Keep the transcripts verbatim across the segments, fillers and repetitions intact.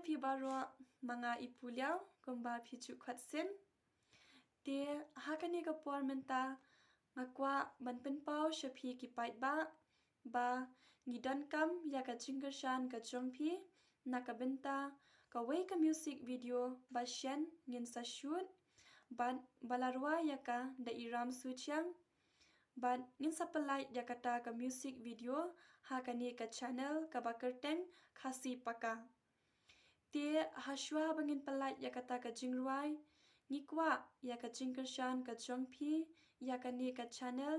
Phi baroh, ma nga i Pu Liaw, kumba phi ju khot sin. Te ha kane ka por mynta nga kwah ban pynpaw sha phi ki paidbah ba ngi donkam ïa ka jingkyrshan ka jong phi na ka bynta kawei ka music video ba shen ngin sa shoot bad ba la rwai ïa ka da i Ram Suchiang. Bad ngin sa pynlait ïa kata ka music video ha kane ka channel kaba kyrteng Khasi Paka. Te hashwa ba ngin pynlait ïa kata ka jingrwai, ngi kwah ïa ka jingkyrshan ka jong phi ïa kane ka channel.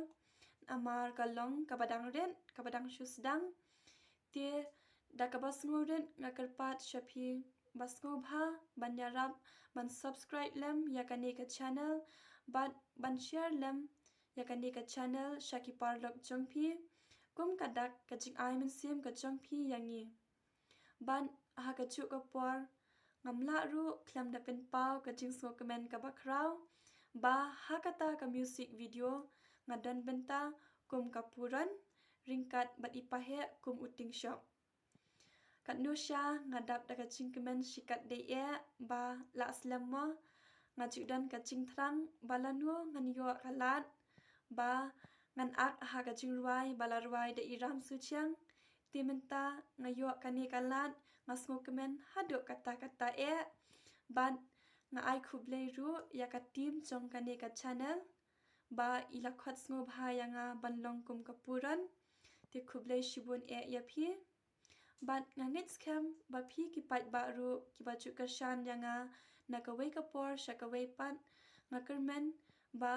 Namar ka long kaba dang rit, kaba dang shu sdang. Te da kaba sngewrit nga kyrpad sha phi ba sngewbha ban ïarap ban subscribe lem ïa kane ka channel bad ban share lem ïa kane ka channel sha ki paralok jong phi, kum ka dak ka jingai mynsiem ka jong phi ïa ngi. Bad ha kajuh ka por ngam lah ruh khlem da pynpaw ka jingsngewkmen kaba khraw ba ha kata ka music video nga don bynta kum ka Puron, ryngkat bad i Paheh kum u Tingshop. Katno sha nga dap da ka jingkmen shikatdei eh ba lah slem mo, nga ju don ka jingthrang ba lano ngan ïoh ka lad ba ngan ak ha ka jingrwai ba la rwai da i Ram Suchiang. Te mynta nga ïoh kane ka lad, nga sngewkmen haduh katta katta eh. Bad nga ai khublei ruh ïa ka team jong kane ka channel ba i la khot sngewbha ïa nga ban long kum ka Puron. Te khublei shibun eh ïa phi. Bad nga ngeit skhem ba phi ki paidbah ruh kiba ju kyrshan ïa nga na kawei ka por sha kawei pat, nga kyrmen ba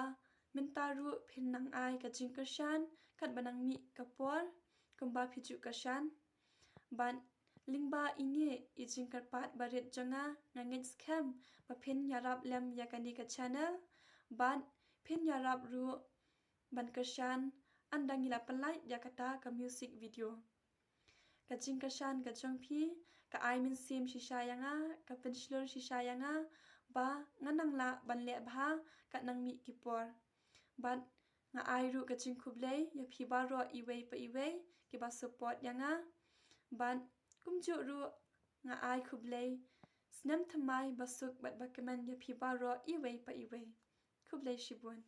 mynta ruh phin nang ai ka jingkyrshan katba nang mih ka por kumba phi ju kyrshan. Bad lyngba ine i jingkyrpad barit jong nga, nga ngeit skhem ba phin ïarap lem ïa kane ka channel bad phin ïarap ruh ban kyrshan ynda ngi la pynlait ïa kata ka music video. Ka jingkyrshan ka jong phi ka ai mynsiem shisha ïa nga, ka pynshlur shisha ïa nga ba ngan nang lah ban leh bha kat nang mih ki por. Bad nga ai ruh ka jingkhublei ïa phi baroh iwei pa iwei kiba support ïa nga. Bad kumjuh ruh nga ai khublei snem thymmai ba suk bad ba kmen ïa phi baroh iwei pa iwei. Khublei shibun.